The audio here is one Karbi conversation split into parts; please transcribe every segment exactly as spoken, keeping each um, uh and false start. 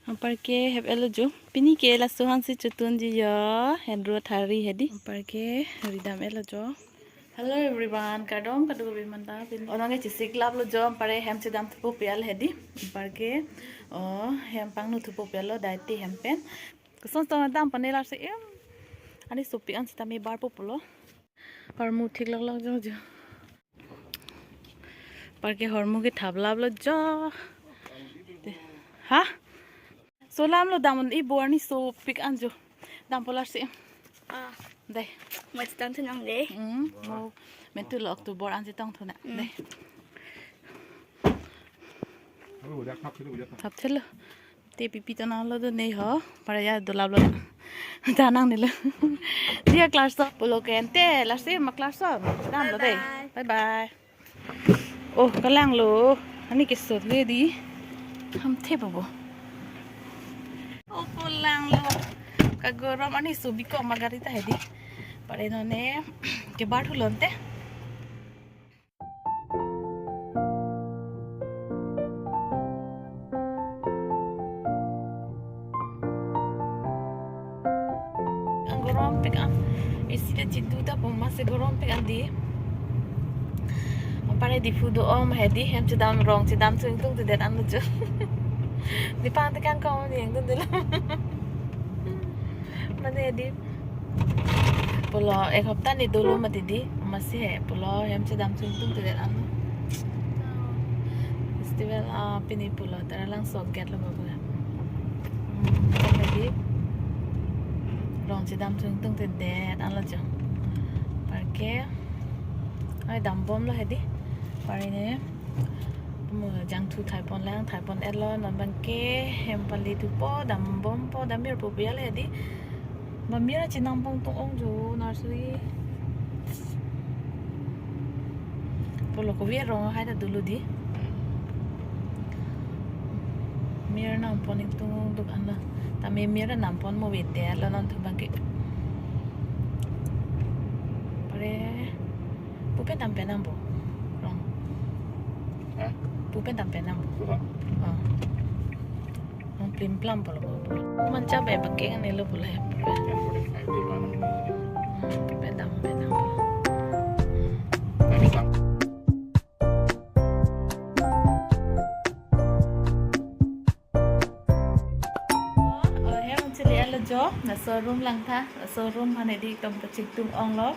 Anparke hep-etlo jo. Pini ke laso aphansi chotunji jo. Hendro thari hedi. Anparke ridam-etlo jo. Hello everyone, kardom kadokave aphan ta. Pini onang ke chesik laplo jo, anpare hem chedam thupo pi-al hedi. Anparke, oh, hem pangno thupo pi-al lo, daite hem pen. Koson tong dam pane lasi em. Ani sopik an sitame barpo pulo. Hormu thik lok lok jo jo. Anparke hormu ke thap laplo jo. Ha? Solamlo dam, i bo arni sopik an jo. Dampo lasi. Ah, dei. Mo chetong thunang dei. Hmm, mo mentu lo October ansi tong thunang. Hmm. Dei. Thap thelo. Te pipi tonang lo do nei ho. Para ya do laplo. Tanang nilo. Dia kelarso. Pulo ke ante lasi ma kelarso. Damlo dei. Bye bye. Bye bye. Oh, kalanglo. Ani keso le di. Hamthe bobo. Oh, kalanglo. Kagorom ani sobi ko magarita hedi. Pare non ne kebar thulonte. Ang gorom pik an. Isi de chitu ta puma si gorom pik an di. Anpare Diphu do-ong hedi, hem chedam rong chedam chungtung tu det an lucu. Di pang tekang kau ni yang tu dulu. Mane hedi. Pulo ek hopta ni dolo mati di. Amatsi he pulo hem chedam chungtung tu det an. Festival, ah, pini pulo Taralangso gate lo bago. Hmm, hedi. Rong chedam chungtung tu det an lo jo. Anparke. Ai dambomlo hedi. Pare ne. Mo jangthu thaipon lang, thaipon-etlo, non abangke hem pali thupo, dambompo, damir po pi-al hedi. Ba mir chenam pon tong-ong jo nursery. Pulo kove rong hai ta dolo di. Mir nampon ingtung duk an la. Tame mir nampon mo vete la non thu abangke. Pare pu pen dam pen nangpo. Rong. Hah? Pu pen dam pen nangpo. Pu ha? Oh. Rong plim plam pulo. Mancha bai bakeng nelo pulo he. Kan boleh kayak di mana ni? Hmm, pu pen dam pen nangpo. Tapi tak. Oh, hem chele-etlo jo, laso room langtha, laso room aphan hedi ekdom kachingtung onglo.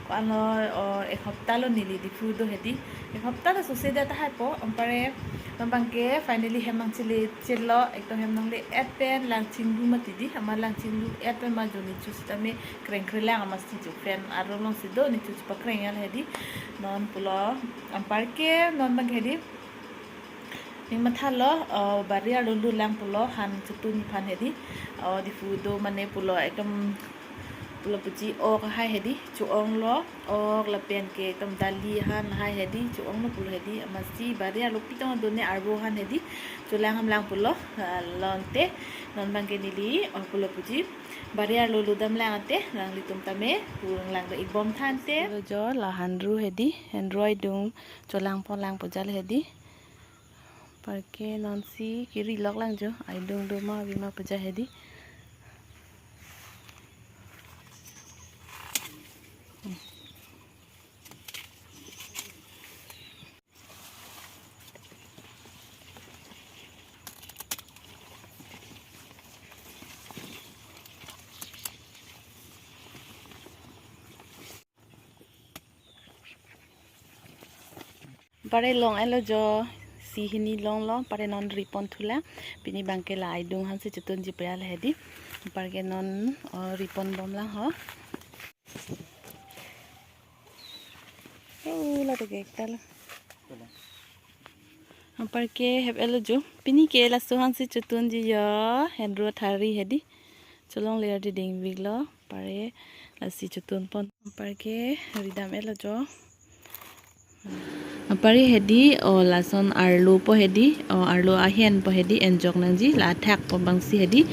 Ko-an lo, oh, ek hopta lo neli Diphu do hedi. Ek hopta lo sose det tahai po, anpare, non abangke finally hem nangchele chelo, ekdom hem nangle-et pen lang chinglu mati di, amat lang chinglu-et pen ma jo nichu sitame kreng kreng lang amatsi jo fan arum alongsi do nichu chepakreng-el hedi. Non pulo, anparke, non abangke hedi. Ning mathalo, oh, bari arlo lo lang pulo han chotun aphan hedi. Oh, Diphu do mane pulo ekdom pulo puji ok hai hedi. Cho-onglo ok lapen ke ekdom dali han hai hedi. Cho-onglo pulo hedi. Amatsi bari arlo pitong do ne arvo han hedi. Cholang ham lang pulo, ah, lonte non abangke neli, oh, pulo puji. Bari arlo lo dam lang ante, nanglitum tame, pulang lang do ibom thante. Lo jo la Hendro hedi, Hendro aidung, cholang pon lang pujal hedi. Anparke nonsi kiri lok lang jo, aidung do ma ave ma puja hedi. Anpare long-etlo jo, isi hini longlo, anpare non ripon thulang. Pini abangke la aidung aphansi chotunji pi-al hedi. Anparke non, oh, ripon bom lang ho. Oh, la to gek tal. Anparke hep-etlo jo. Pini ke laso aphansi chotunji jo. Hendro thari hedi. Cholongle ardi dingvik lo. Anpare lasi chotun pon. Anparke ridam-etlo jo. Anpare hedi, oh, lason arlo po hedi, oh, arlo ahen po hedi, enjok nangji, la athak po abangsi hedi,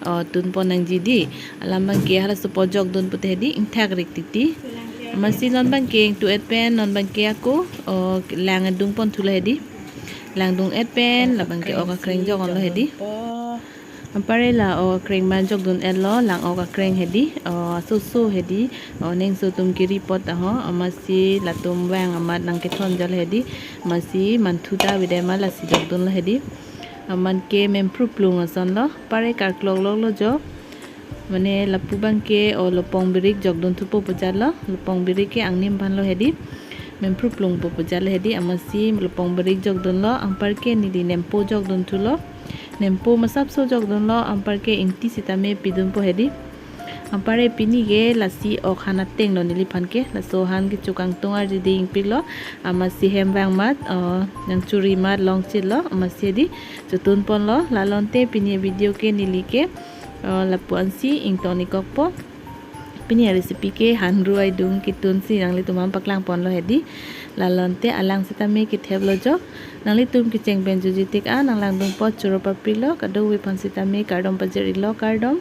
oh, tun pon nangji di. Alam abangke halaso po jok dun pute hedi, ingthak rik titi. Amatsi non abangke ingtu-et pen, non abangke ako, oh, lang dung pon thulo hedi. Lang dung-et pen, la abangke ok akreng jok-onlo hedi. Anparke la o krengban jokdun-etlo, lang-ok akreng hedi, o asoso hedi, o nengso atum kiri apot aho, amatsi latum vang amat nangkethon jal hedi, amatsi manthu ta avedet ma lasi jokdunlo hedi. Amat ke mempru plung asonlo, anparke karklok loklo jo. Mane lapu abangke o lopong birik jokdun thupo pu jatlo, lopong birik ke angnim aphanlo hedi. Mempru plungpo pu jatlo hedi, amatsi lopong birik jokdunlo, anparke neli nempo jokdun thulo. Nempo masapso jokdunlo, anparke ingti sitame pidunpo hedi. Anparke pini ke lasi ok han atenglo neliphan ke, laso han ke chukangtung arjiding piklo, amatsi hem vang amat, o nangchuri amat longchitlo, amatsi hedi chotunponlo. Lalo ante pini video ke neli ke, o lapu ansi ingtong-ik kokpo. Pini arecipe ke hanru aidung ketunsi nanglitum aphan paklangponlo hedi. Lalo ante alang sitame ketheplo jo. Nanglitum kecheng pen juji tik an nanglangdun apot choro paprilo, kadokave aphan sitame kardom pajir-iklo, kardom.